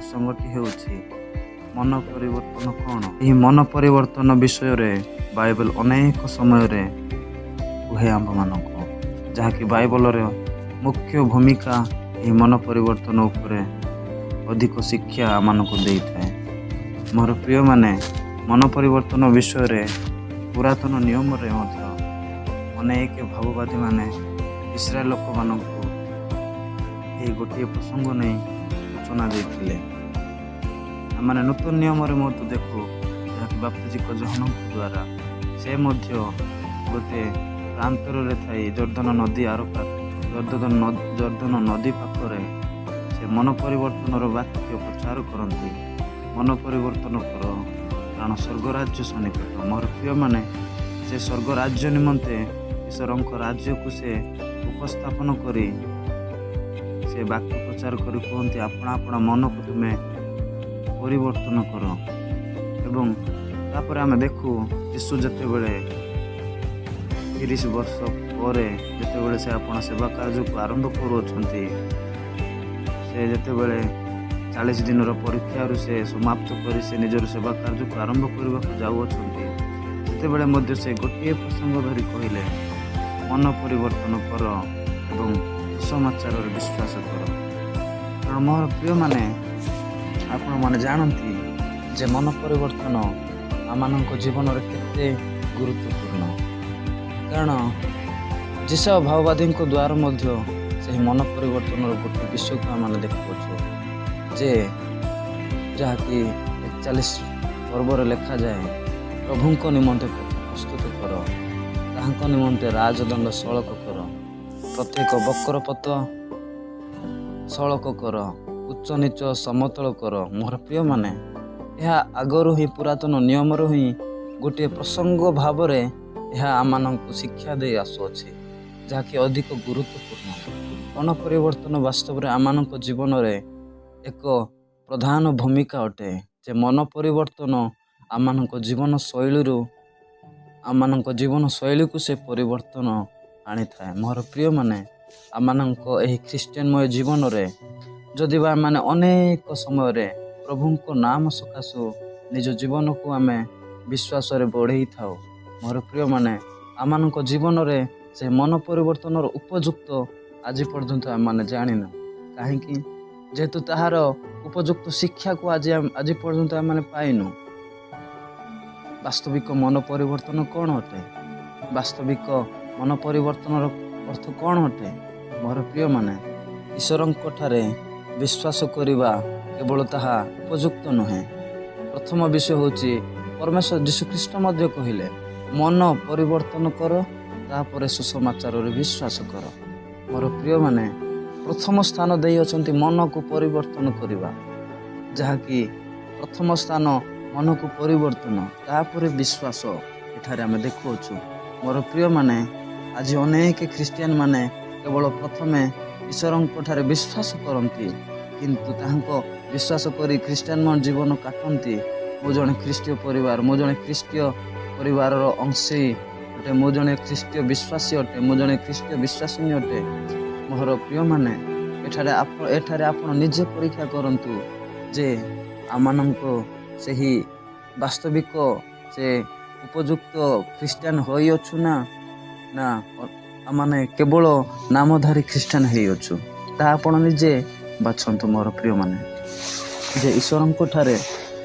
ପ୍ରସଙ୍ଗଟି ହେଉଛି ମନ ପରିବର୍ତ୍ତନ କ'ଣ। ଏହି ମନ ପରିବର୍ତ୍ତନ ବିଷୟରେ ବାଇବଲ ଅନେକ ସମୟରେ କୁହେ ଆମ୍ଭମାନଙ୍କୁ, ଯାହାକି ବାଇବଲର ମୁଖ୍ୟ ଭୂମିକା ଏହି ମନ ପରିବର୍ତ୍ତନ ଉପରେ ଅଧିକ ଶିକ୍ଷା ଆମମାନଙ୍କୁ ଦେଇଥାଏ। ମୋର ପ୍ରିୟମାନେ, ମନ ପରିବର୍ତ୍ତନ ବିଷୟରେ ପୁରାତନ ନିୟମରେ ମଧ୍ୟ ଅନେକ ଭାବବାଦୀମାନେ ଇସ୍ରାଏଲ ଲୋକମାନଙ୍କୁ ଏହି ଗୋଟିଏ ପ୍ରସଙ୍ଗ ନେଇ ସୂଚନା ଦେଇଥିଲେ। ଆମମାନେ ନୂତନ ନିୟମରେ ମଧ୍ୟ ଦେଖୁ, ଯାହାକି ବାପ୍ତିଜିକ ଯୋହନଙ୍କ ଦ୍ୱାରା ସେ ମଧ୍ୟ ଗୋଟେ ପ୍ରାନ୍ତରରେ ଥାଇ ଜର୍ଦ୍ଦନ ନଦୀ ଆର ଜର୍ଦ୍ଦନ ନଦୀ ପାଖରେ ସେ ମନ ପରିବର୍ତ୍ତନର ବାକ୍ୟ ପ୍ରଚାର କରନ୍ତି। ମନ ପରିବର୍ତ୍ତନ କର, କାରଣ ସ୍ୱର୍ଗରାଜ୍ୟ ସନ୍ନିକଟ। ମୋର ପ୍ରିୟମାନେ, ସେ ସ୍ୱର୍ଗ ରାଜ୍ୟ ନିମନ୍ତେ ଈଶ୍ୱରଙ୍କ ରାଜ୍ୟକୁ ସେ ଉପସ୍ଥାପନ କରି ସେ ବାକ୍ୟ ପ୍ରଚାର କରି କୁହନ୍ତି, ଆପଣା ଆପଣା ମନକୁ ତୁମେ ପରିବର୍ତ୍ତନ କର। ଏବଂ ତାପରେ ଆମେ ଦେଖୁ, ଯୀଶୁ ଯେତେବେଳେ 30 ବର୍ଷ ପରେ ଯେତେବେଳେ ସେ ଆପଣା ସେବା କାର୍ଯ୍ୟକୁ ଆରମ୍ଭ କରୁଅଛନ୍ତି, ସେ ଯେତେବେଳେ 40 ଦିନର ପରୀକ୍ଷାରୁ ସେ ସମାପ୍ତ କରି ସେ ନିଜର ସେବା କାର୍ଯ୍ୟକୁ ଆରମ୍ଭ କରିବାକୁ ଯାଉଅଛନ୍ତି, ସେତେବେଳେ ମଧ୍ୟ ସେ ଗୋଟିଏ ପ୍ରସଙ୍ଗ ଧରି କହିଲେ, ମନ ପରିବର୍ତ୍ତନ କର ଏବଂ ସୁସମାଚାରରେ ବିଶ୍ୱାସ କର। କାରଣ ମୋର ପ୍ରିୟମାନେ, ଆପଣମାନେ ଜାଣନ୍ତି ଯେ ମନ ପରିବର୍ତ୍ତନ ଆମମାନଙ୍କ ଜୀବନରେ କେତେ ଗୁରୁତ୍ୱପୂର୍ଣ୍ଣ। କାରଣ ଯିଶାଇୟ ଭାବବାଦୀଙ୍କ ଦ୍ୱାରା ମଧ୍ୟ ସେହି ମନ ପରିବର୍ତ୍ତନର ଗୋଟେ ବିଷୟକୁ ଆମେ ଦେଖୁଅଛୁ ଯେ ଯାହାକି 41 ପର୍ବରେ ଲେଖାଯାଏ, ପ୍ରଭୁଙ୍କ ନିମନ୍ତେ ପଥ ପ୍ରସ୍ତୁତ କର, ତାହାଙ୍କ ନିମନ୍ତେ ରାଜଦଣ୍ଡ ସଳକ କର, ପ୍ରତ୍ୟେକ ବକ୍ରପଥ ସଳକ କର, ଉଚ୍ଚ ନିଚ ସମତଳ କର। ମୋର ପ୍ରିୟମାନେ, ଏହା ଆଗରୁ ହିଁ ପୁରାତନ ନିୟମରୁ ହିଁ ଗୋଟିଏ ପ୍ରସଙ୍ଗ ଭାବରେ ଏହା ଆମମାନଙ୍କୁ ଶିକ୍ଷା ଦେଇ ଆସୁଅଛି, ଯାହାକି ଅଧିକ ଗୁରୁତ୍ୱପୂର୍ଣ୍ଣ। ମନ ପରିବର୍ତ୍ତନ ବାସ୍ତବରେ ଆମମାନଙ୍କ ଜୀବନରେ ଏକ ପ୍ରଧାନ ଭୂମିକା ଅଟେ ଯେ ମନ ପରିବର୍ତ୍ତନ ଆମମାନଙ୍କ ଜୀବନ ଶୈଳୀରୁ ଆମମାନଙ୍କ ଜୀବନ ଶୈଳୀକୁ ସେ ପରିବର୍ତ୍ତନ ଆଣିଥାଏ। ମୋର ପ୍ରିୟମାନେ, ଆମମାନଙ୍କ ଏହି ଖ୍ରୀଷ୍ଟିଆନମୟ ଜୀବନରେ ଯଦି ବା ଆମମାନେ ଅନେକ ସମୟରେ ପ୍ରଭୁଙ୍କ ନାମ ସକାଶୁ ନିଜ ଜୀବନକୁ ଆମେ ବିଶ୍ୱାସରେ ବଢ଼େଇଥାଉ, ମୋର ପ୍ରିୟମାନେ, ଆମମାନଙ୍କ ଜୀବନରେ ସେ ମନ ପରିବର୍ତ୍ତନର ଉପଯୁକ୍ତ ଆଜି ପର୍ଯ୍ୟନ୍ତ ଆମମାନେ ଜାଣିନୁ। କାହିଁକି? ଯେହେତୁ ତାହାର ଉପଯୁକ୍ତ ଶିକ୍ଷାକୁ ଆଜି ପର୍ଯ୍ୟନ୍ତ ଆମମାନେ ପାଇନୁ। ବାସ୍ତବିକ ମନ ପରିବର୍ତ୍ତନ କ'ଣ ଅଟେ? ବାସ୍ତବିକ ମନ ପରିବର୍ତ୍ତନର ଅର୍ଥ କ'ଣ ଅଟେ? ମୋର ପ୍ରିୟମାନେ, ଈଶ୍ୱରଙ୍କ ଠାରେ ବିଶ୍ୱାସ କରିବା କେବଳ ତାହା ଉପଯୁକ୍ତ ନୁହେଁ। ପ୍ରଥମ ବିଷୟ ହେଉଛି, ପରମେଶ୍ୱର ଯୀଶୁଖ୍ରୀଷ୍ଟ ମଧ୍ୟ କହିଲେ, ମନ ପରିବର୍ତ୍ତନ କର, ତାପରେ ସୁସମାଚାରରେ ବିଶ୍ୱାସ କର। ମୋର ପ୍ରିୟମାନେ, ପ୍ରଥମ ସ୍ଥାନ ଦେଇଅଛନ୍ତି ମନକୁ ପରିବର୍ତ୍ତନ କରିବା, ଯାହାକି ପ୍ରଥମ ସ୍ଥାନ ମନକୁ ପରିବର୍ତ୍ତନ, ତାପରେ ବିଶ୍ୱାସ ଏଠାରେ ଆମେ ଦେଖୁଅଛୁ। ମୋର ପ୍ରିୟମାନେ, ଆଜି ଅନେକ ଖ୍ରୀଷ୍ଟିଆନ ମାନେ କେବଳ ପ୍ରଥମେ ଈଶ୍ୱରଙ୍କ ଠାରେ ବିଶ୍ୱାସ କରନ୍ତି, କିନ୍ତୁ ତାହାଙ୍କ ବିଶ୍ୱାସ କରି ଖ୍ରୀଷ୍ଟିଆନ ଜୀବନ କାଟନ୍ତି। ମୁଁ ଜଣେ ଖ୍ରୀଷ୍ଟୀୟ ପରିବାର, ମୁଁ ଜଣେ ଖ୍ରୀଷ୍ଟୀୟ ପରିବାରର ଅଂଶୀ ଅଟେ, ମୁଁ ଜଣେ ଖ୍ରୀଷ୍ଟୀୟ ବିଶ୍ୱାସୀ ଅଟେ, ମୁଁ ଜଣେ ଖ୍ରୀଷ୍ଟୀୟ ବିଶ୍ୱାସିନୀ ଅଟେ। ମୋର ପ୍ରିୟମାନେ, ଏଠାରେ ଆପଣ ନିଜେ ପରୀକ୍ଷା କରନ୍ତୁ ଯେ ଆମମାନଙ୍କ ସେହି ବାସ୍ତବିକ ସେ ଉପଯୁକ୍ତ ଖ୍ରୀଷ୍ଟିଆନ ହୋଇଅଛୁ ନା ଆମମାନେ କେବଳ ନାମଧାରୀ ଖ୍ରୀଷ୍ଟିଆନ ହେଇଅଛୁ, ତାହା ଆପଣ ନିଜେ ବାଛନ୍ତୁ। ମୋର ପ୍ରିୟମାନେ, ଯେ ଈଶ୍ୱରଙ୍କ ଠାରେ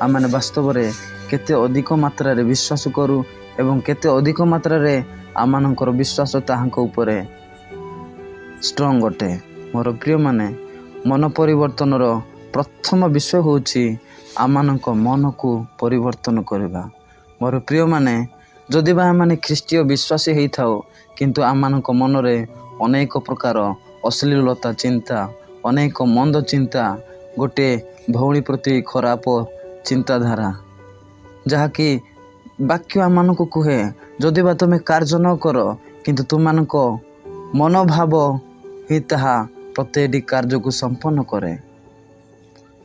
ଆମମାନେ ବାସ୍ତବରେ କେତେ ଅଧିକ ମାତ୍ରାରେ ବିଶ୍ୱାସ କରୁ ଏବଂ କେତେ ଅଧିକ ମାତ୍ରାରେ ଆମମାନଙ୍କର ବିଶ୍ୱାସ ତାହାଙ୍କ ଉପରେ ଷ୍ଟ୍ରଙ୍ଗ ଅଟେ। ମୋର ପ୍ରିୟମାନେ, ମନ ପରିବର୍ତ୍ତନର ପ୍ରଥମ ବିଷୟ ହେଉଛି ଆମମାନଙ୍କ ମନକୁ ପରିବର୍ତ୍ତନ କରିବା। ମୋର ପ୍ରିୟମାନେ, ଯଦି ବା ଆମମାନେ ଖ୍ରୀଷ୍ଟୀୟ ବିଶ୍ୱାସୀ ହେଇଥାଉ, କିନ୍ତୁ ଆମମାନଙ୍କ ମନରେ ଅନେକ ପ୍ରକାର ଅଶ୍ଳୀଳତା ଚିନ୍ତା, ଅନେକ ମନ୍ଦ ଚିନ୍ତା, ଗୋଟେ ଭଉଣୀ ପ୍ରତି ଖରାପ ଚିନ୍ତାଧାରା, ଯାହାକି ବାକ୍ୟ ଆମମାନଙ୍କୁ କୁହେ, ଯଦି ବା ତୁମେ କାର୍ଯ୍ୟ ନ କର, କିନ୍ତୁ ତୁମମାନଙ୍କ ମନୋଭାବ ହିଁ ତାହା ପ୍ରତ୍ୟେକଟି କାର୍ଯ୍ୟକୁ ସମ୍ପନ୍ନ କରେ।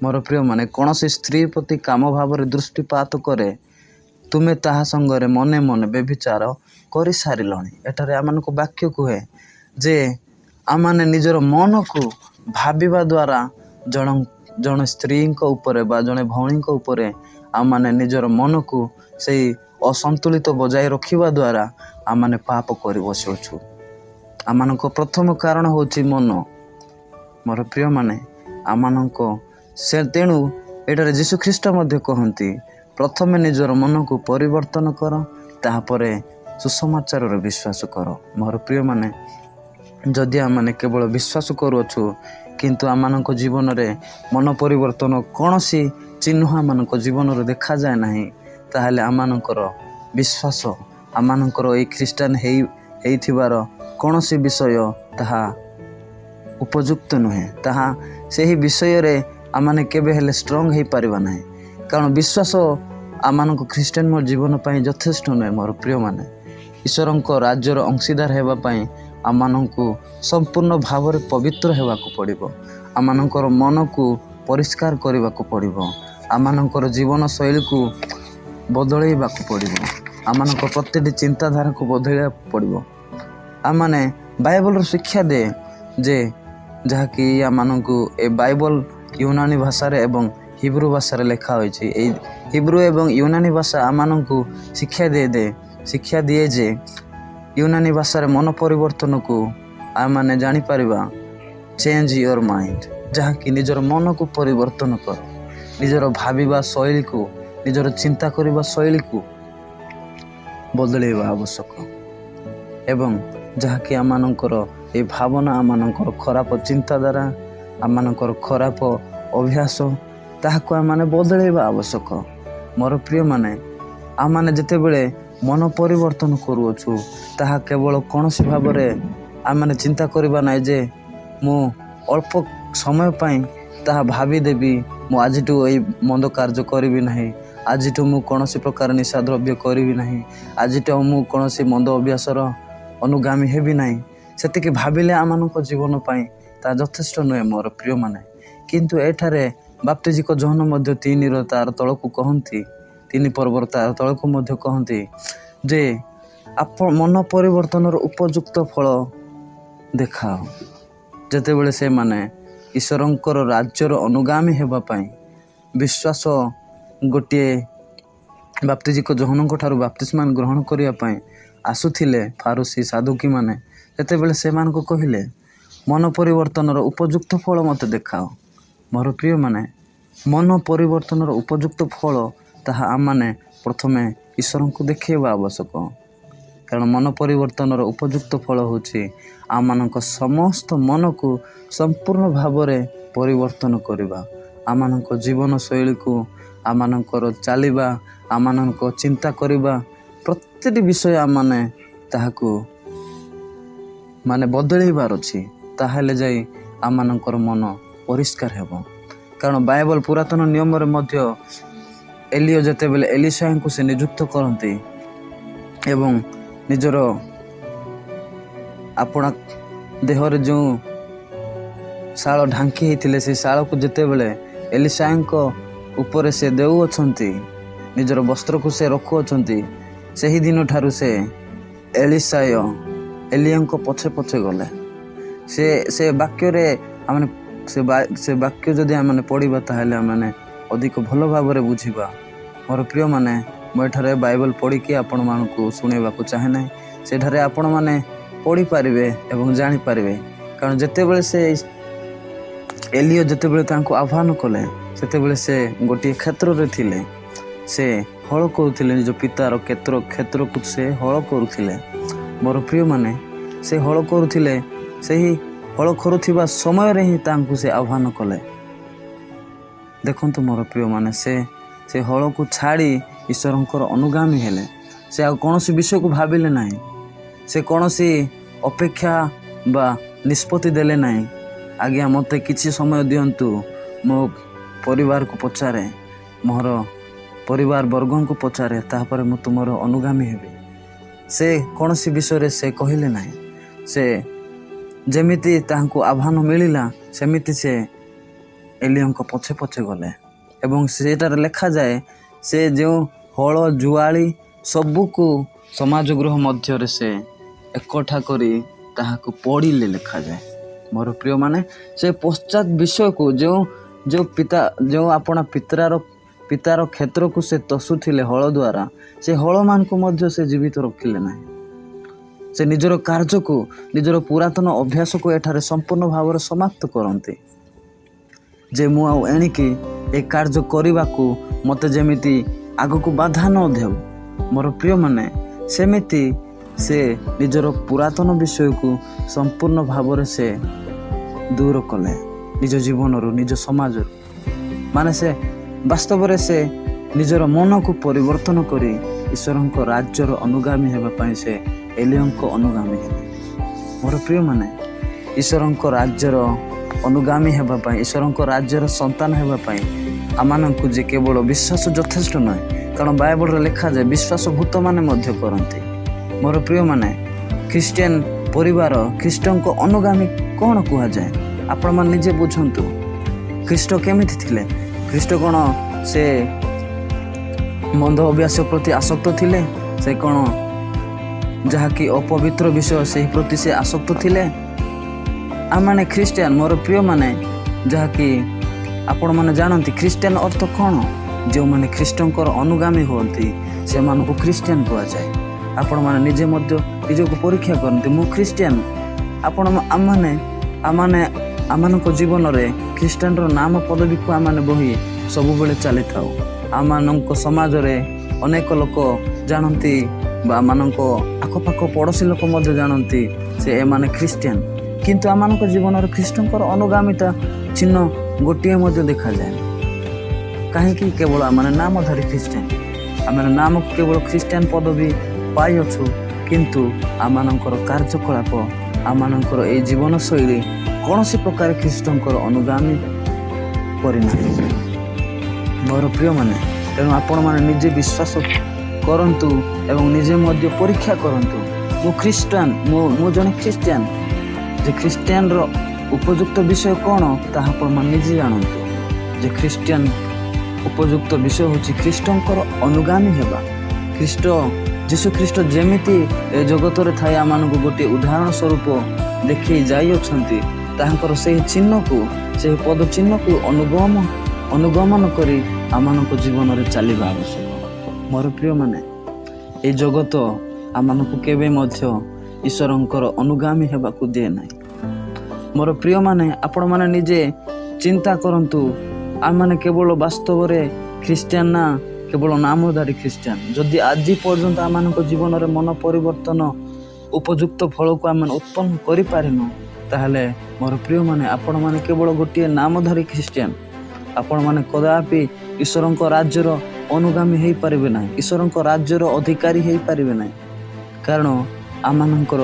ମୋର ପ୍ରିୟମାନେ, କୌଣସି ସ୍ତ୍ରୀ ପ୍ରତି କାମ ଭାବରେ ଦୃଷ୍ଟିପାତ କରେ, ତୁମେ ତାହା ସଙ୍ଗରେ ମନେ ମନେ ବ୍ୟଭିଚାର କରିସାରିଲଣି। ଏଠାରେ ଆମମାନଙ୍କୁ ବାକ୍ୟ କୁହେ ଯେ ଆମମାନେ ନିଜର ମନକୁ ଭାବିବା ଦ୍ୱାରା ଜଣ ଜଣେ ସ୍ତ୍ରୀଙ୍କ ଉପରେ ବା ଜଣେ ଭଉଣୀଙ୍କ ଉପରେ ଆମମାନେ ନିଜର ମନକୁ ସେଇ ଅସନ୍ତୁଳିତ ବଜାୟ ରଖିବା ଦ୍ୱାରା ଆମମାନେ ପାପ କରି ବସୁଅଛୁ। ଆମମାନଙ୍କ ପ୍ରଥମ କାରଣ ହେଉଛି ମନ। ମୋର ପ୍ରିୟମାନେ, ଆମମାନଙ୍କ ସେ ତେଣୁ ଏଠାରେ ଯୀଶୁଖ୍ରୀଷ୍ଟ ମଧ୍ୟ କହନ୍ତି, ପ୍ରଥମେ ନିଜର ମନକୁ ପରିବର୍ତ୍ତନ କର, ତାହାପରେ ସୁସମାଚାରରେ ବିଶ୍ୱାସ କର। ମୋର ପ୍ରିୟମାନେ, ଯଦି ଆମମାନେ କେବଳ ବିଶ୍ୱାସ କରୁଅଛୁ, କିନ୍ତୁ ଆମମାନଙ୍କ ଜୀବନରେ ମନ ପରିବର୍ତ୍ତନ କୌଣସି ଚିହ୍ନ ଆମମାନଙ୍କ ଜୀବନରେ ଦେଖାଯାଏ ନାହିଁ, ତାହେଲେ ଆମମାନଙ୍କର ବିଶ୍ୱାସ, ଆମମାନଙ୍କର ଏଇ ଖ୍ରୀଷ୍ଟାନ ହେଇଥିବାର କୌଣସି ବିଷୟ ତାହା ଉପଯୁକ୍ତ ନୁହେଁ। ତାହା ସେହି ବିଷୟରେ ଆମମାନେ କେବେ ହେଲେ ଷ୍ଟ୍ରଙ୍ଗ ହେଇପାରିବା ନାହିଁ, କାରଣ ବିଶ୍ୱାସ ଆମମାନଙ୍କ ଖ୍ରୀଷ୍ଟିଆନ ଜୀବନ ପାଇଁ ଯଥେଷ୍ଟ ନୁହେଁ। ମୋର ପ୍ରିୟମାନେ, ଈଶ୍ୱରଙ୍କ ରାଜ୍ୟର ଅଂଶୀଦାର ହେବା ପାଇଁ ଆମମାନଙ୍କୁ ସମ୍ପୂର୍ଣ୍ଣ ଭାବରେ ପବିତ୍ର ହେବାକୁ ପଡ଼ିବ। ଆମମାନଙ୍କର ମନକୁ ପରିଷ୍କାର କରିବାକୁ ପଡ଼ିବ। ଆମମାନଙ୍କର ଜୀବନଶୈଳୀକୁ ବଦଳେଇବାକୁ ପଡ଼ିବ। ଆମମାନଙ୍କ ପ୍ରତିଟି ଚିନ୍ତାଧାରାକୁ ବଦଳାଇବାକୁ ପଡ଼ିବ। ଆମମାନେ ବାଇବଲର ଶିକ୍ଷା ଦିଏ ଯେ, ଯାହାକି ଆମମାନଙ୍କୁ ଏ ବାଇବଲ ୟୁନାନୀ ଭାଷାରେ ଏବଂ ହିବ୍ରୁ ଭାଷାରେ ଲେଖା ହୋଇଛି। ଏଇ ହିବ୍ରୁ ଏବଂ ୟୁନାନୀ ଭାଷା ଆମମାନଙ୍କୁ ଶିକ୍ଷା ଦିଏ ଯେ ୟୁନାନୀ ଭାଷାରେ ମନ ପରିବର୍ତ୍ତନକୁ ଆମମାନେ ଜାଣିପାରିବା ଚେଞ୍ଜ your mind, ଯାହାକି ନିଜର ମନକୁ ପରିବର୍ତ୍ତନ କର, ନିଜର ଭାବିବା ଶୈଳୀକୁ, ନିଜର ଚିନ୍ତା କରିବା ଶୈଳୀକୁ ବଦଳେଇବା ଆବଶ୍ୟକ ଏବଂ ଯାହାକି ଆମମାନଙ୍କର ଏଇ ଭାବନା, ଆମମାନଙ୍କର ଖରାପ ଚିନ୍ତାଧାରା, ଆମମାନଙ୍କର ଖରାପ ଅଭ୍ୟାସ, ତାହାକୁ ଆମମାନେ ବଦଳେଇବା ଆବଶ୍ୟକ। ମୋର ପ୍ରିୟମାନେ, ଆମମାନେ ଯେତେବେଳେ ମନ ପରିବର୍ତ୍ତନ କରୁଅଛୁ, ତାହା କେବଳ କୌଣସି ଭାବରେ ଆମମାନେ ଚିନ୍ତା କରିବା ନାହିଁ ଯେ ମୁଁ ଅଳ୍ପ ସମୟ ପାଇଁ ତାହା ଭାବିଦେବି, ମୁଁ ଆଜିଠୁ ଏଇ ମନ୍ଦ କାର୍ଯ୍ୟ କରିବି ନାହିଁ, ଆଜିଠୁ ମୁଁ କୌଣସି ପ୍ରକାର ନିଶା ଦ୍ରବ୍ୟ କରିବି ନାହିଁ, ଆଜିଠୁ ମୁଁ କୌଣସି ମନ୍ଦ ଅଭ୍ୟାସର ଅନୁଗାମୀ ହେବି ନାହିଁ। ସେତିକି ଭାବିଲେ ଆମମାନଙ୍କ ଜୀବନ ପାଇଁ ତାହା ଯଥେଷ୍ଟ ନୁହେଁ ମୋର ପ୍ରିୟମାନେ। କିନ୍ତୁ ଏଠାରେ ବାପ୍ତିଜିକ ଯୋହନ ମଧ୍ୟ 3ର ତାର ତଳକୁ କହନ୍ତି, 3 ପର୍ବର ତାର ତଳକୁ ମଧ୍ୟ କହନ୍ତି ଯେ ଆପଣ ମନ ପରିବର୍ତ୍ତନର ଉପଯୁକ୍ତ ଫଳ ଦେଖାଅ। ଯେତେବେଳେ ସେମାନେ ଈଶ୍ୱରଙ୍କର ରାଜ୍ୟର ଅନୁଗାମୀ ହେବା ପାଇଁ ବିଶ୍ୱାସ ଗୋଟିଏ ବାପ୍ତିଜିକ ଯୋହନଙ୍କ ଠାରୁ ବାପ୍ତିସ୍ମାନ ଗ୍ରହଣ କରିବା ପାଇଁ ଆସୁଥିଲେ ଫାରୁସି ସାଧୁକୀମାନେ, ସେତେବେଳେ ସେମାନଙ୍କୁ କହିଲେ, ମନ ପରିବର୍ତ୍ତନର ଉପଯୁକ୍ତ ଫଳ ମୋତେ ଦେଖାଅ। ମୋର ପ୍ରିୟମାନେ, ମନ ପରିବର୍ତ୍ତନର ଉପଯୁକ୍ତ ଫଳ ତାହା ଆମମାନେ ପ୍ରଥମେ ଈଶ୍ୱରଙ୍କୁ ଦେଖାଇବା ଆବଶ୍ୟକ, କାରଣ ମନ ପରିବର୍ତ୍ତନର ଉପଯୁକ୍ତ ଫଳ ହେଉଛି ଆମମାନଙ୍କ ସମସ୍ତ ମନକୁ ସମ୍ପୂର୍ଣ୍ଣ ଭାବରେ ପରିବର୍ତ୍ତନ କରିବା, ଆମମାନଙ୍କ ଜୀବନଶୈଳୀକୁ, ଆମମାନଙ୍କର ଚାଲିବା, ଆମମାନଙ୍କ ଚିନ୍ତା କରିବା, ପ୍ରତିଟି ବିଷୟ ଆମମାନେ ତାହାକୁ ମାନେ ବଦଳେଇବାର ଅଛି। ତାହେଲେ ଯାଇ ଆମମାନଙ୍କର ମନ ପରିଷ୍କାର ହେବ। କାରଣ ବାଇବଲ ପୁରାତନ ନିୟମରେ ମଧ୍ୟ ଏଲିୟ ଯେତେବେଳେ ଏଲିସାଙ୍କୁ ସେ ନିଯୁକ୍ତ କରନ୍ତି ଏବଂ ନିଜର ଆପଣା ଦେହରେ ଯେଉଁ ଶାଳ ଢାଙ୍କି ହେଇଥିଲେ, ସେ ଶାଳକୁ ଯେତେବେଳେ ଏଲିସାଙ୍କ ଉପରେ ସେ ଦେଉଅଛନ୍ତି, ନିଜର ବସ୍ତ୍ରକୁ ସେ ରଖୁଅଛନ୍ତି, ସେହି ଦିନଠାରୁ ସେ ଏଲିସାୟ ଏଲିୟଙ୍କ ପଛେ ପଛେ ଗଲେ। ସେ ସେ ବାକ୍ୟରେ ଆମେ ସେ ବାକ୍ୟ ଯଦି ଆମେ ପଢ଼ିବା, ତାହେଲେ ଆମେ ଅଧିକ ଭଲ ଭାବରେ ବୁଝିବା। ମୋର ପ୍ରିୟମାନେ, ମୁଁ ଏଠାରେ ବାଇବଲ ପଢ଼ିକି ଆପଣମାନଙ୍କୁ ଶୁଣାଇବାକୁ ଚାହେଁ ନାହିଁ। ସେଠାରେ ଆପଣମାନେ ପଢ଼ିପାରିବେ ଏବଂ ଜାଣିପାରିବେ, କାରଣ ଯେତେବେଳେ ସେ ଏଲିୟ ଯେତେବେଳେ ତାଙ୍କୁ ଆହ୍ୱାନ କଲେ, ସେତେବେଳେ ସେ ଗୋଟିଏ କ୍ଷେତ୍ରରେ ଥିଲେ। ସେ ହଳ କରୁଥିଲେ, ନିଜ ପିତାର କ୍ଷେତ୍ରକୁ ସେ ହଳ କରୁଥିଲେ। ମୋର ପ୍ରିୟମାନେ, ସେ ହଳ କରୁଥିଲେ। ସେହି ହଳ କରୁଥିବା ସମୟରେ ହିଁ ତାଙ୍କୁ ସେ ଆହ୍ୱାନ କଲେ। ଦେଖନ୍ତୁ ମୋର ପ୍ରିୟମାନେ, ସେ ସେ ହଳକୁ ଛାଡ଼ି ଈଶ୍ୱରଙ୍କର ଅନୁଗାମୀ ହେଲେ। ସେ ଆଉ କୌଣସି ବିଷୟକୁ ଭାବିଲେ ନାହିଁ। ସେ କୌଣସି ଅପେକ୍ଷା ବା ନିଷ୍ପତ୍ତି ଦେଲେ ନାହିଁ। ଆଜ୍ଞା, ମୋତେ କିଛି ସମୟ ଦିଅନ୍ତୁ, ମୋ ପରିବାରକୁ ପଚାରେ, ମୋର ପରିବାର ବର୍ଗଙ୍କୁ ପଚାରେ, ତାପରେ ମୁଁ ତୁମର ଅନୁଗାମୀ ହେବି। ସେ କୌଣସି ବିଷୟରେ ସେ କହିଲେ ନାହିଁ। ସେ ଯେମିତି ତାହାଙ୍କୁ ଆହ୍ୱାନ ମିଳିଲା, ସେମିତି ସେ ଏଲିୟଙ୍କ ପଛେ ପଛେ ଗଲେ ଏବଂ ସେଠାରେ ଲେଖାଯାଏ, ସେ ଯେଉଁ ହଳ ଜୁଆଳି ସବୁକୁ ସମାଜ ଗୃହ ମଧ୍ୟରେ ସେ ଏକଠା କରି ତାହାକୁ ପୋଡ଼ିଲେ ଲେଖାଯାଏ। ମୋର ପ୍ରିୟମାନେ, ସେ ପଶ୍ଚାତ ବିଷୟକୁ ଯେଉଁ ଯେଉଁ ପିତା, ଯେଉଁ ଆପଣା ପିତାର କ୍ଷେତ୍ରକୁ ସେ ତଷୁଥିଲେ ହଳ ଦ୍ୱାରା, ସେ ହଳମାନଙ୍କୁ ମଧ୍ୟ ସେ ଜୀବିତ ରଖିଲେ ନାହିଁ। ସେ ନିଜର କାର୍ଯ୍ୟକୁ, ନିଜର ପୁରାତନ ଅଭ୍ୟାସକୁ ଏଠାରେ ସମ୍ପୂର୍ଣ୍ଣ ଭାବରେ ସମାପ୍ତ କରନ୍ତି ଯେ ମୁଁ ଆଉ ଏଣିକି ଏ କାର୍ଯ୍ୟ କରିବାକୁ ମୋତେ ଯେମିତି ଆଗକୁ ବାଧା ନ ଦେଉ। ମୋର ପ୍ରିୟମାନେ, ସେମିତି ସେ ନିଜର ପୁରାତନ ବିଷୟକୁ ସମ୍ପୂର୍ଣ୍ଣ ଭାବରେ ସେ ଦୂର କଲେ ନିଜ ଜୀବନରୁ, ନିଜ ସମାଜରୁ। ମାନେ ସେ ବାସ୍ତବରେ ସେ ନିଜର ମନକୁ ପରିବର୍ତ୍ତନ କରି ଈଶ୍ୱରଙ୍କ ରାଜ୍ୟର ଅନୁଗାମୀ ହେବା ପାଇଁ ସେ ଏଲିୟଙ୍କ ଅନୁଗାମୀ ହେଲେ। ମୋର ପ୍ରିୟମାନେ, ଈଶ୍ୱରଙ୍କ ରାଜ୍ୟର ଅନୁଗାମୀ ହେବା ପାଇଁ, ଈଶ୍ୱରଙ୍କ ରାଜ୍ୟର ସନ୍ତାନ ହେବା ପାଇଁ ଆମମାନଙ୍କୁ ଯେ କେବଳ ବିଶ୍ୱାସ ଯଥେଷ୍ଟ ନୁହେଁ, କାରଣ ବାଇବଲରେ ଲେଖାଯାଏ ବିଶ୍ୱାସ ଭୂତମାନେ ମଧ୍ୟ କରନ୍ତି। ମୋର ପ୍ରିୟମାନେ, ଖ୍ରୀଷ୍ଟିଆନ ପରିବାର, ଖ୍ରୀଷ୍ଟଙ୍କ ଅନୁଗାମୀ କ'ଣ କୁହାଯାଏ, ଆପଣମାନେ ନିଜେ ବୁଝନ୍ତୁ। ଖ୍ରୀଷ୍ଟ କେମିତି ଥିଲେ? ଖ୍ରୀଷ୍ଟ କ'ଣ ସେ ମନ୍ଦ ଅଭ୍ୟାସ ପ୍ରତି ଆସକ୍ତ ଥିଲେ? ସେ କ'ଣ ଯାହାକି ଅପବିତ୍ର ବିଷୟ ସେହି ପ୍ରତି ସେ ଆସକ୍ତ ଥିଲେ? ଆମମାନେ ଖ୍ରୀଷ୍ଟିଆନ, ମୋର ପ୍ରିୟମାନେ, ଯାହାକି ଆପଣମାନେ ଜାଣନ୍ତି ଖ୍ରୀଷ୍ଟିଆନ ଅର୍ଥ କ'ଣ? ଯେଉଁମାନେ ଖ୍ରୀଷ୍ଟଙ୍କର ଅନୁଗାମୀ ହୁଅନ୍ତି ସେମାନଙ୍କୁ ଖ୍ରୀଷ୍ଟିଆନ କୁହାଯାଏ। ଆପଣମାନେ ନିଜେ ମଧ୍ୟ ନିଜକୁ ପରୀକ୍ଷା କରନ୍ତି, ମୁଁ ଖ୍ରୀଷ୍ଟିଆନ? ଆପଣ ଆମମାନେ ଆମମାନଙ୍କ ଜୀବନରେ ଖ୍ରୀଷ୍ଟିଆନର ନାମ ପଦବୀକୁ ଆମମାନେ ବହି ସବୁବେଳେ ଚାଲିଥାଉ। ଆମମାନଙ୍କ ସମାଜରେ ଅନେକ ଲୋକ ଜାଣନ୍ତି ବା ଆମମାନଙ୍କ ଆଖପାଖ ପଡ଼ୋଶୀ ଲୋକ ମଧ୍ୟ ଜାଣନ୍ତି ଯେ ଏମାନେ ଖ୍ରୀଷ୍ଟିଆନ, କିନ୍ତୁ ଆମମାନଙ୍କ ଜୀବନରେ ଖ୍ରୀଷ୍ଟଙ୍କର ଅନୁଗାମିତା ଚିହ୍ନ ଗୋଟିଏ ମଧ୍ୟ ଦେଖାଯାଏ। କାହିଁକି? କେବଳ ଆମମାନେ ନାମଧାରୀ ଖ୍ରୀଷ୍ଟିଆନ। ଆମେ ନାମକୁ କେବଳ ଖ୍ରୀଷ୍ଟିଆନ ପଦବୀ ପାଇଅଛୁ, କିନ୍ତୁ ଆମମାନଙ୍କର କାର୍ଯ୍ୟକଳାପ, ଆମମାନଙ୍କର ଏଇ ଜୀବନଶୈଳୀ କୌଣସି ପ୍ରକାର ଖ୍ରୀଷ୍ଟଙ୍କର ଅନୁଗାମୀ କରିନାହିଁ। ମୋର ପ୍ରିୟମାନେ, ତେଣୁ ଆପଣମାନେ ନିଜେ ବିଶ୍ୱାସ କରନ୍ତୁ ଏବଂ ନିଜେ ମଧ୍ୟ ପରୀକ୍ଷା କରନ୍ତୁ, ମୁଁ ଖ୍ରୀଷ୍ଟିଆନ, ମୁଁ ଜଣେ ଖ୍ରୀଷ୍ଟିଆନ। ଯେ ଖ୍ରୀଷ୍ଟିଆନର ଉପଯୁକ୍ତ ବିଷୟ କ'ଣ ତାହା ଆପଣମାନେ ନିଜେ ଜାଣନ୍ତୁ। ଯେ ଖ୍ରୀଷ୍ଟିଆନ ଉପଯୁକ୍ତ ବିଷୟ ହେଉଛି ଖ୍ରୀଷ୍ଟଙ୍କର ଅନୁଗାମୀ ହେବା। ଖ୍ରୀଷ୍ଟ ଯୀଶୁ ଖ୍ରୀଷ୍ଟ ଯେମିତି ଏ ଜଗତରେ ଥାଇ ଆମମାନଙ୍କୁ ଗୋଟିଏ ଉଦାହରଣ ସ୍ୱରୂପ ଦେଖେଇ ଯାଇଅଛନ୍ତି, ତାହାଙ୍କର ସେହି ଚିହ୍ନକୁ, ସେହି ପଦ ଚିହ୍ନକୁ ଅନୁଗମନ କରି ଆମମାନଙ୍କ ଜୀବନରେ ଚାଲିବା ଆବଶ୍ୟକ। ମୋର ପ୍ରିୟମାନେ, এই ଜଗତ ଆମମାନଙ୍କୁ କେବେ ମଧ୍ୟ ଈଶ୍ୱରଙ୍କର ଅନୁଗାମୀ ହେବାକୁ ଦିଏ ନାହିଁ। ମୋର ପ୍ରିୟମାନେ, ଆପଣମାନେ ନିଜେ ଚିନ୍ତା କରନ୍ତୁ, ଆମମାନେ କେବଳ ବାସ୍ତବରେ ଖ୍ରୀଷ୍ଟିଆନ ନା କେବଳ ନାମଧାରୀ ଖ୍ରୀଷ୍ଟିଆନ? ଯଦି ଆଜି ପର୍ଯ୍ୟନ୍ତ ଆମମାନଙ୍କ ଜୀବନରେ ମନ ପରିବର୍ତ୍ତନ ଉପଯୁକ୍ତ ଫଳକୁ ଆମେ ଉତ୍ପନ୍ନ କରିପାରିନୁ, ତାହେଲେ ମୋର ପ୍ରିୟମାନେ, ଆପଣମାନେ କେବଳ ଗୋଟିଏ ନାମଧାରୀ ଖ୍ରୀଷ୍ଟିଆନ। ଆପଣମାନେ କଦାପି ଈଶ୍ୱରଙ୍କ ରାଜ୍ୟର ଅନୁଗାମୀ ହେଇପାରିବେ ନାହିଁ, ଈଶ୍ୱରଙ୍କ ରାଜ୍ୟର ଅଧିକାରୀ ହେଇପାରିବେ ନାହିଁ, କାରଣ ଆମମାନଙ୍କର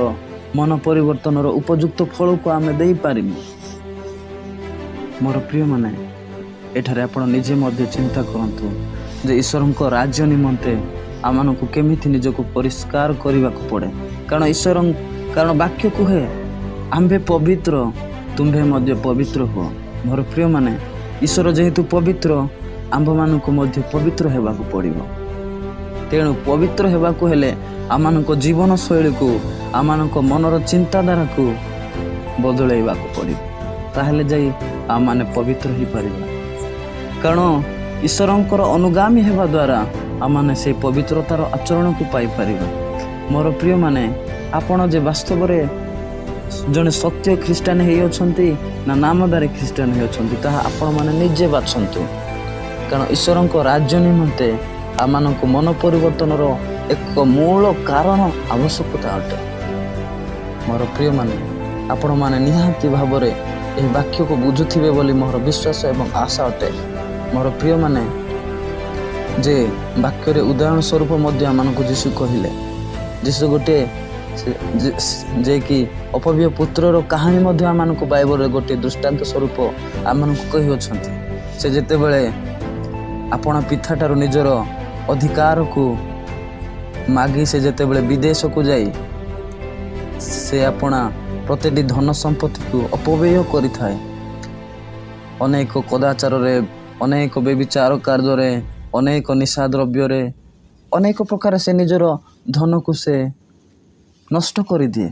ମନ ପରିବର୍ତ୍ତନର ଉପଯୁକ୍ତ ଫଳକୁ ଆମେ ଦେଇପାରିନୁ। ମୋର ପ୍ରିୟମାନେ, ଏଠାରେ ଆପଣ ନିଜେ ମଧ୍ୟ ଚିନ୍ତା କରନ୍ତୁ ଯେ ଈଶ୍ୱରଙ୍କ ରାଜ୍ୟ ନିମନ୍ତେ ଆମମାନଙ୍କୁ କେମିତି ନିଜକୁ ପରିଷ୍କାର କରିବାକୁ ପଡ଼େ। କାରଣ ବାକ୍ୟ କୁହେ, ଆମ୍ଭେ ପବିତ୍ର, ତୁମ୍ଭେ ମଧ୍ୟ ପବିତ୍ର ହୁଅ। ମୋର ପ୍ରିୟମାନେ, ଈଶ୍ୱର ଯେହେତୁ ପବିତ୍ର, ଆମ୍ଭମାନଙ୍କୁ ମଧ୍ୟ ପବିତ୍ର ହେବାକୁ ପଡ଼ିବ। ତେଣୁ ପବିତ୍ର ହେବାକୁ ହେଲେ ଆମମାନଙ୍କ ଜୀବନଶୈଳୀକୁ, ଆମମାନଙ୍କ ମନର ଚିନ୍ତାଧାରାକୁ ବଦଳାଇବାକୁ ପଡ଼ିବ। ତାହେଲେ ଯାଇ ଆମମାନେ ପବିତ୍ର ହେଇପାରିବା। କାରଣ ଈଶ୍ୱରଙ୍କର ଅନୁଗାମୀ ହେବା ଦ୍ୱାରା ଆମମାନେ ସେଇ ପବିତ୍ରତାର ଆଚରଣକୁ ପାଇପାରିବା। ମୋର ପ୍ରିୟମାନେ, ଆପଣ ଯେ ବାସ୍ତବରେ ଜଣେ ସତ୍ୟ ଖ୍ରୀଷ୍ଟିଆନ ହେଇଅଛନ୍ତି ନା ନାମଧାରୀ ଖ୍ରୀଷ୍ଟିଆନ ହେଇଅଛନ୍ତି, ତାହା ଆପଣମାନେ ନିଜେ ବାଛନ୍ତୁ। କାରଣ ଈଶ୍ୱରଙ୍କ ରାଜ୍ୟ ନିମନ୍ତେ ଆମମାନଙ୍କୁ ମନ ପରିବର୍ତ୍ତନର ଏକ ମୂଳ କାରଣ ଆବଶ୍ୟକତା ଅଟେ। ମୋର ପ୍ରିୟମାନେ, ଆପଣମାନେ ନିହାତି ଭାବରେ ଏହି ବାକ୍ୟକୁ ବୁଝୁଥିବେ ବୋଲି ମୋର ବିଶ୍ୱାସ ଏବଂ ଆଶା ଅଟେ। ମୋର ପ୍ରିୟମାନେ, ଯେ ବାକ୍ୟରେ ଉଦାହରଣ ସ୍ୱରୂପ ମଧ୍ୟ ଆମମାନଙ୍କୁ ଯୀଶୁ କହିଲେ, ଯୀଶୁ ଗୋଟିଏ ଯେ କି ଅପବ୍ୟୟ ପୁତ୍ରର କାହାଣୀ ମଧ୍ୟ ଆମମାନଙ୍କୁ ବାଇବଲରେ ଗୋଟିଏ ଦୃଷ୍ଟାନ୍ତ ସ୍ୱରୂପ ଆମମାନଙ୍କୁ କହିଅଛନ୍ତି। ସେ ଯେତେବେଳେ ଆପଣା ପିତାଠାରୁ ନିଜର ଅଧିକାରକୁ ମାଗି ସେ ଯେତେବେଳେ ବିଦେଶକୁ ଯାଇ ସେ ଆପଣା ପ୍ରତିଟି ଧନ ସମ୍ପତ୍ତିକୁ ଅପବ୍ୟୟ କରିଥାଏ, ଅନେକ କଦାଚାରରେ, ଅନେକ ବ୍ୟଭିଚାର କାର୍ଯ୍ୟରେ, ଅନେକ ନିଶା ଦ୍ରବ୍ୟରେ, ଅନେକ ପ୍ରକାର ସେ ନିଜର ଧନକୁ ସେ ନଷ୍ଟ କରିଦିଏ।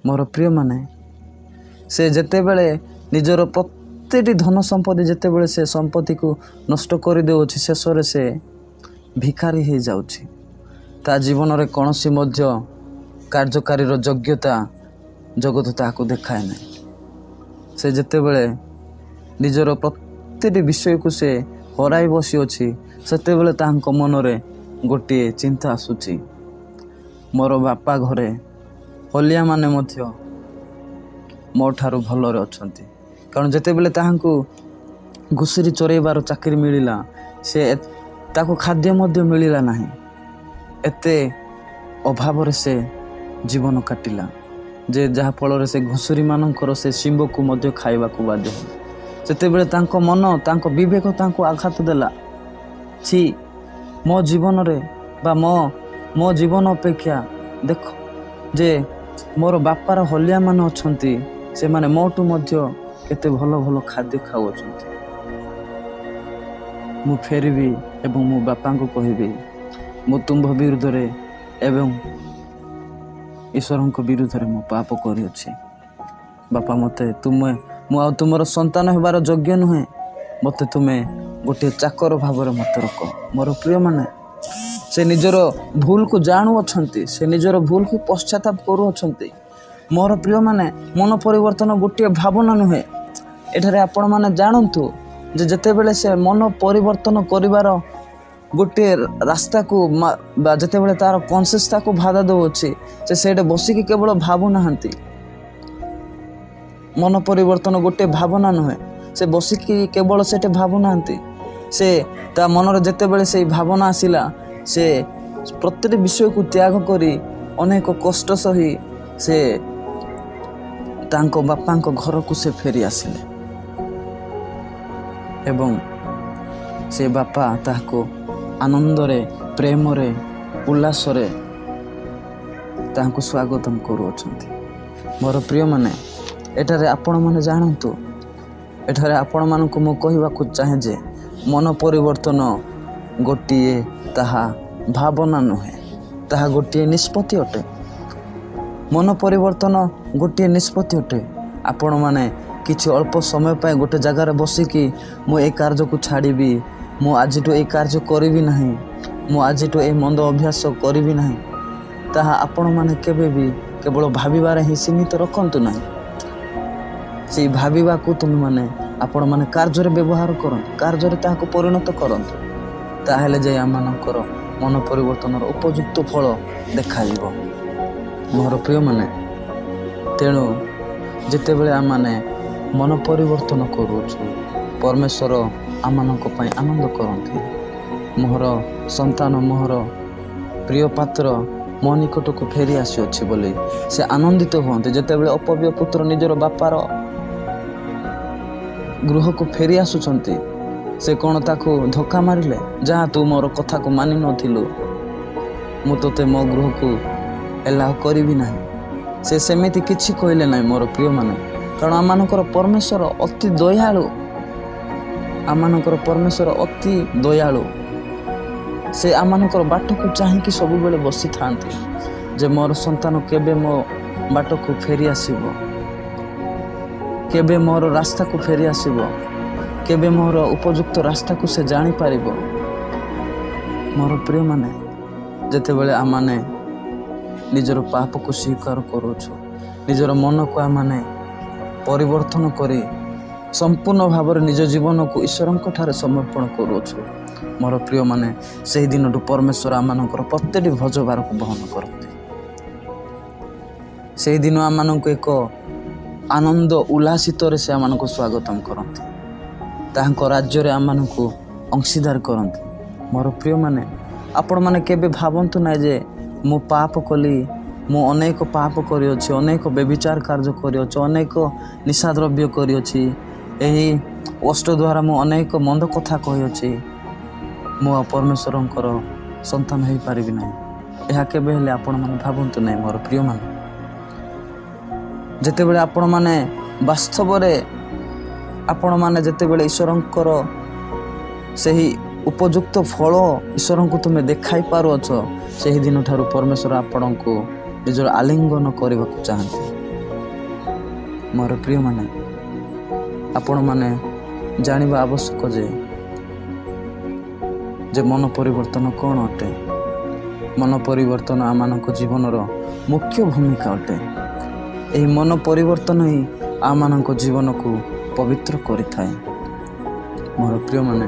ମୋର ପ୍ରିୟମାନେ, ସେ ଯେତେବେଳେ ନିଜର ପ୍ରତ୍ୟେକଟି ଧନ ସମ୍ପତ୍ତି ଯେତେବେଳେ ସେ ସମ୍ପତ୍ତିକୁ ନଷ୍ଟ କରିଦେଉଅଛି, ଶେଷରେ ସେ ଭିକାରୀ ହେଇଯାଉଛି। ତା ଜୀବନରେ କୌଣସି ମଧ୍ୟ କାର୍ଯ୍ୟକାରୀର ଯୋଗ୍ୟତା ଜଗତ ତାହାକୁ ଦେଖାଏ ନାହିଁ। ସେ ଯେତେବେଳେ ନିଜର ପ୍ରତ୍ୟେକଟି ବିଷୟକୁ ସେ ହରାଇ ବସିଅଛି, ସେତେବେଳେ ତାହାଙ୍କ ମନରେ ଗୋଟିଏ ଚିନ୍ତା ଆସୁଛି, ମୋର ବାପା ଘରେ ହଲିଆମାନେ ମଧ୍ୟ ମୋ ଠାରୁ ଭଲରେ ଅଛନ୍ତି। କାରଣ ଯେତେବେଳେ ତାହାଙ୍କୁ ଘୁଷୁରି ଚରେଇବାର ଚାକିରି ମିଳିଲା, ସେ ତାକୁ ଖାଦ୍ୟ ମଧ୍ୟ ମିଳିଲା ନାହିଁ। ଏତେ ଅଭାବରେ ସେ ଜୀବନ କାଟିଲା ଯେ ଯାହାଫଳରେ ସେ ଘୁଷୁରୀମାନଙ୍କର ସେ ଶିମ୍ବକୁ ମଧ୍ୟ ଖାଇବାକୁ ବାଧ୍ୟ ହେଲା। ସେତେବେଳେ ତାଙ୍କ ମନ, ତାଙ୍କ ବିବେକ ତାଙ୍କୁ ଆଘାତ ଦେଲା, ଛି, ମୋ ଜୀବନରେ ବା ମୋ ଜୀବନ ଅପେକ୍ଷା ଦେଖ ଯେ ମୋର ବାପାର ହଲିଆମାନେ ଅଛନ୍ତି, ସେମାନେ ମୋଠୁ ମଧ୍ୟ କେତେ ଭଲ ଭଲ ଖାଦ୍ୟ ଖାଉଅଛନ୍ତି। ମୁଁ ଫେରିବି ଏବଂ ମୋ ବାପାଙ୍କୁ କହିବି, ମୁଁ ତୁମ୍ଭ ବିରୁଦ୍ଧରେ ଏବଂ ଈଶ୍ୱରଙ୍କ ବିରୁଦ୍ଧରେ ମୁଁ ପାପ କରିଅଛି। ବାପା, ମୋତେ ତୁମେ, ମୁଁ ଆଉ ତୁମର ସନ୍ତାନ ହେବାର ଯୋଗ୍ୟ ନୁହେଁ। ମୋତେ ତୁମେ ଗୋଟିଏ ଚାକର ଭାବରେ ମୋତେ ରଖ। ମୋର ପ୍ରିୟମାନେ, ସେ ନିଜର ଭୁଲକୁ ଜାଣୁଅଛନ୍ତି, ସେ ନିଜର ଭୁଲକୁ ପଶ୍ଚାତାପ କରୁଅଛନ୍ତି। ମୋର ପ୍ରିୟମାନେ, ମନ ପରିବର୍ତ୍ତନ ଗୋଟିଏ ଭାବନା ନୁହେଁ। ଏଠାରେ ଆପଣମାନେ ଜାଣନ୍ତୁ ଯେ ଯେତେବେଳେ ସେ ମନ ପରିବର୍ତ୍ତନ କରିବାର ଗୋଟିଏ ରାସ୍ତାକୁ ବା ଯେତେବେଳେ ତାର କନସିୟସ୍ ତାକୁ ବାଧା ଦେଉଅଛି, ସେ ସେଇଟା ବସିକି କେବଳ ଭାବୁନାହାନ୍ତି। ମନ ପରିବର୍ତ୍ତନ ଗୋଟିଏ ଭାବନା ନୁହେଁ। ସେ ବସିକି କେବଳ ସେଠି ଭାବୁନାହାନ୍ତି। ସେ ତା ମନରେ ଯେତେବେଳେ ସେଇ ଭାବନା ଆସିଲା, ସେ ପ୍ରତ୍ୟେକ ବିଷୟକୁ ତ୍ୟାଗ କରି ଅନେକ କଷ୍ଟ ସହି ସେ ତାଙ୍କ ବାପାଙ୍କ ଘରକୁ ସେ ଫେରି ଆସିଲେ ଏବଂ ସେ ବାପା ତାହାକୁ ଆନନ୍ଦରେ, ପ୍ରେମରେ, ଉଲ୍ଲାସରେ ତାହାଙ୍କୁ ସ୍ୱାଗତମ କରୁଅଛନ୍ତି। ମୋର ପ୍ରିୟମାନେ, ଏଠାରେ ଆପଣମାନେ ଜାଣନ୍ତୁ, ଏଠାରେ ଆପଣମାନଙ୍କୁ ମୁଁ କହିବାକୁ ଚାହେଁ ଯେ ମନ ପରିବର୍ତ୍ତନ ଗୋଟିଏ ତାହା ଭାବନା ନୁହେଁ, ତାହା ଗୋଟିଏ ନିଷ୍ପତ୍ତି ଅଟେ। ମନ ପରିବର୍ତ୍ତନ ଗୋଟିଏ ନିଷ୍ପତ୍ତି ଅଟେ। ଆପଣମାନେ କିଛି ଅଳ୍ପ ସମୟ ପାଇଁ ଗୋଟେ ଜାଗାରେ ବସିକି ମୁଁ ଏଇ କାର୍ଯ୍ୟକୁ ଛାଡ଼ିବି, ମୁଁ ଆଜିଠୁ ଏଇ କାର୍ଯ୍ୟ କରିବି ନାହିଁ, ମୁଁ ଆଜିଠୁ ଏଇ ମନ୍ଦ ଅଭ୍ୟାସ କରିବି ନାହିଁ, ତାହା ଆପଣମାନେ କେବେ ବି କେବଳ ଭାବିବାରେ ହିଁ ସୀମିତ ରଖନ୍ତୁ ନାହିଁ। ସେଇ ଭାବିବାକୁ ତୁମେମାନେ, ଆପଣମାନେ କାର୍ଯ୍ୟରେ ବ୍ୟବହାର କରନ୍ତୁ, କାର୍ଯ୍ୟରେ ତାହାକୁ ପରିଣତ କରନ୍ତୁ। ତାହେଲେ ଯାଇ ଆମମାନଙ୍କର ମନ ପରିବର୍ତ୍ତନର ଉପଯୁକ୍ତ ଫଳ ଦେଖାଯିବ, ମୋର ପ୍ରିୟମାନେ। ତେଣୁ ଯେତେବେଳେ ଆମମାନେ ମନ ପରିବର୍ତ୍ତନ କରୁଅଛୁ, ପରମେଶ୍ୱର ଆମମାନଙ୍କ ପାଇଁ ଆନନ୍ଦ କରନ୍ତି। ମୋହର ସନ୍ତାନ, ମୋହର ପ୍ରିୟ ପାତ୍ର ମୋ ନିକଟକୁ ଫେରି ଆସିଅଛି ବୋଲି ସେ ଆନନ୍ଦିତ ହୁଅନ୍ତି। ଯେତେବେଳେ ଅପବ୍ୟୟ ପୁତ୍ର ନିଜର ବାପାର ଗୃହକୁ ଫେରି ଆସୁଛନ୍ତି, ସେ କ'ଣ ତାକୁ ଧକ୍କା ମାରିଲେ, ଯାହା ତୁ ମୋର କଥାକୁ ମାନି ନଥିଲୁ, ମୁଁ ତୋତେ ମୋ ଗୃହକୁ ଏଲାଉ କରିବି ନାହିଁ? ସେ ସେମିତି କିଛି କହିଲେ ନାହିଁ, ମୋର ପ୍ରିୟମାନେ। କାରଣ ଆମମାନଙ୍କର ପରମେଶ୍ୱର ଅତି ଦୟାଳୁ। ଆମମାନଙ୍କର ପରମେଶ୍ୱର ଅତି ଦୟାଳୁ। ସେ ଆମମାନଙ୍କର ବାଟକୁ ଚାହିଁକି ସବୁବେଳେ ବସିଥାନ୍ତି ଯେ ମୋର ସନ୍ତାନ କେବେ ମୋ ବାଟକୁ ଫେରି ଆସିବ, କେବେ ମୋର ରାସ୍ତାକୁ ଫେରି ଆସିବ, କେବେ ମୋର ଉପଯୁକ୍ତ ରାସ୍ତାକୁ ସେ ଜାଣିପାରିବ। ମୋର ପ୍ରିୟମାନେ, ଯେତେବେଳେ ଆମମାନେ ନିଜର ପାପକୁ ସ୍ୱୀକାର କରୁଅଛୁ, ନିଜର ମନକୁ ଆମମାନେ ପରିବର୍ତ୍ତନ କରି ସମ୍ପୂର୍ଣ୍ଣ ଭାବରେ ନିଜ ଜୀବନକୁ ଈଶ୍ୱରଙ୍କ ଠାରେ ସମର୍ପଣ କରୁଅଛୁ, ମୋର ପ୍ରିୟମାନେ, ସେହି ଦିନଠୁ ପରମେଶ୍ୱର ଆମମାନଙ୍କର ପ୍ରତ୍ୟେକଟି ବୋଝଭାରକୁ ବହନ କରନ୍ତି। ସେହିଦିନ ଆମମାନଙ୍କୁ ଏକ ଆନନ୍ଦ ଉଲ୍ଲାସିତରେ ସେ ଆମମାନଙ୍କୁ ସ୍ୱାଗତମ କରନ୍ତି, ତାହାଙ୍କ ରାଜ୍ୟରେ ଆମମାନଙ୍କୁ ଅଂଶୀଦାର କରନ୍ତି। ମୋର ପ୍ରିୟମାନେ, ଆପଣମାନେ କେବେ ଭାବନ୍ତୁ ନାହିଁ ଯେ ମୁଁ ପାପ କଲି, ମୁଁ ଅନେକ ପାପ କରିଅଛି, ଅନେକ ବ୍ୟଭିଚାର କାର୍ଯ୍ୟ କରିଅଛି, ଅନେକ ନିଶାଦ୍ରବ୍ୟ କରିଅଛି, ଏହି ଓଷ୍ଠ ଦ୍ୱାରା ମୁଁ ଅନେକ ମନ୍ଦ କଥା କହିଅଛି, ମୁଁ ଆଉ ପରମେଶ୍ୱରଙ୍କର ସନ୍ତାନ ହେଇପାରିବି ନାହିଁ। ଏହା କେବେ ହେଲେ ଆପଣମାନେ ଭାବନ୍ତୁ ନାହିଁ, ମୋର ପ୍ରିୟମାନେ। ଯେତେବେଳେ ଆପଣମାନେ ବାସ୍ତବରେ, ଆପଣମାନେ ଯେତେବେଳେ ଈଶ୍ୱରଙ୍କର ସେହି ଉପଯୁକ୍ତ ଫଳ ଈଶ୍ୱରଙ୍କୁ ତୁମେ ଦେଖାଇ ପାରୁଅଛ, ସେହି ଦିନଠାରୁ ପରମେଶ୍ୱର ଆପଣଙ୍କୁ ନିଜର ଆଲିଙ୍ଗନ କରିବାକୁ ଚାହାନ୍ତି, ମୋର ପ୍ରିୟମାନେ। ଆପଣମାନେ ଜାଣିବା ଆବଶ୍ୟକ ଯେ ମନ ପରିବର୍ତ୍ତନ କ'ଣ ଅଟେ। ମନ ପରିବର୍ତ୍ତନ ଆମମାନଙ୍କ ଜୀବନର ମୁଖ୍ୟ ଭୂମିକା ଅଟେ। ଏହି ମନ ପରିବର୍ତ୍ତନ ହିଁ ଆମମାନଙ୍କ ଜୀବନକୁ ପବିତ୍ର କରିଥାଏ, ମୋର ପ୍ରିୟମାନେ।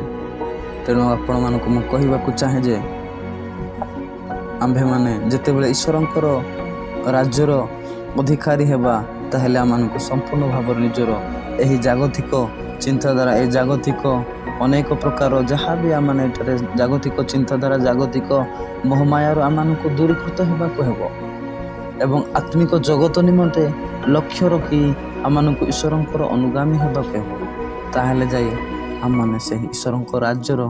ତେଣୁ ଆପଣମାନଙ୍କୁ ମୁଁ କହିବାକୁ ଚାହେଁ ଯେ ଆମ୍ଭେମାନେ ଯେତେବେଳେ ଈଶ୍ୱରଙ୍କର ରାଜ୍ୟର ଅଧିକାରୀ ହେବା, ତାହେଲେ ଆମମାନଙ୍କୁ ସମ୍ପୂର୍ଣ୍ଣ ଭାବରେ ନିଜର ଏହି ଜାଗତିକ ଚିନ୍ତାଧାରା, ଏହି ଜାଗତିକ ଅନେକ ପ୍ରକାର ଯାହା ବି ଆମମାନେ ଏଠାରେ ଜାଗତିକ ଚିନ୍ତାଧାରା, ଜାଗତିକ ମୋହମାୟାରୁ ଆମମାନଙ୍କୁ ଦୂରୀକୃତ ହେବାକୁ ହେବ ଏବଂ ଆତ୍ମିକ ଜଗତ ନିମନ୍ତେ ଲକ୍ଷ୍ୟ ରଖି ଆମମାନଙ୍କୁ ଈଶ୍ୱରଙ୍କର ଅନୁଗାମୀ ହେବାକୁ ହେବ। ତାହେଲେ ଯାଇ ଆମମାନେ ସେହି ଈଶ୍ୱରଙ୍କ ରାଜ୍ୟର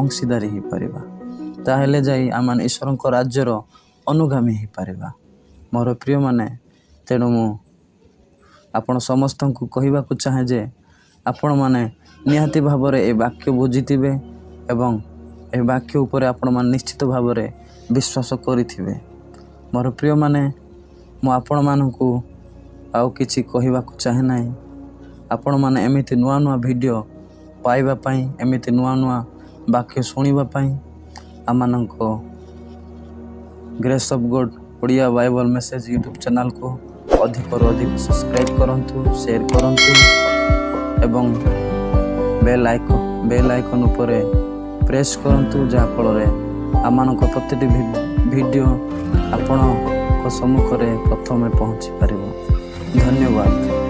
ଅଂଶୀଦାରୀ ହେଇପାରିବା। ତାହେଲେ ଯାଇ ଆମମାନେ ଈଶ୍ୱରଙ୍କ ରାଜ୍ୟର ଅନୁଗାମୀ ହେଇପାରିବା, ମୋର ପ୍ରିୟମାନେ। ତେଣୁ ମୁଁ ଆପଣ ସମସ୍ତଙ୍କୁ କହିବାକୁ ଚାହେଁ ଯେ ଆପଣମାନେ ନିହାତି ଭାବରେ ଏ ବାକ୍ୟ ବୁଝିଥିବେ ଏବଂ ଏ ବାକ୍ୟ ଉପରେ ଆପଣମାନେ ନିଶ୍ଚିତ ଭାବରେ ବିଶ୍ୱାସ କରିଥିବେ। ମୋର ପ୍ରିୟମାନେ, ମୁଁ ଆପଣମାନଙ୍କୁ ଆଉ କିଛି କହିବାକୁ ଚାହେଁ ନାହିଁ। ଆପଣମାନେ ଏମିତି ନୂଆ ନୂଆ ଭିଡ଼ିଓ ପାଇବା ପାଇଁ, ଏମିତି ନୂଆ ନୂଆ ବାକ୍ୟ ଶୁଣିବା ପାଇଁ ଆମମାନଙ୍କ grace of God Odia Bible message YouTube ଚ୍ୟାନେଲ୍କୁ ଅଧିକରୁ ଅଧିକ ସବସ୍କ୍ରାଇବ୍ କରନ୍ତୁ, ସେୟାର କରନ୍ତୁ ଏବଂ ବେଲ୍ ଆଇକନ୍ ଉପରେ ପ୍ରେସ୍ କରନ୍ତୁ, ଯାହାଫଳରେ ଆମମାନଙ୍କ ପ୍ରତିଟି ଭିଡ଼ିଓ ଆପଣଙ୍କ ସମ୍ମୁଖରେ ପ୍ରଥମେ ପହଞ୍ଚି ପାରିବ। ଧନ୍ୟବାଦ।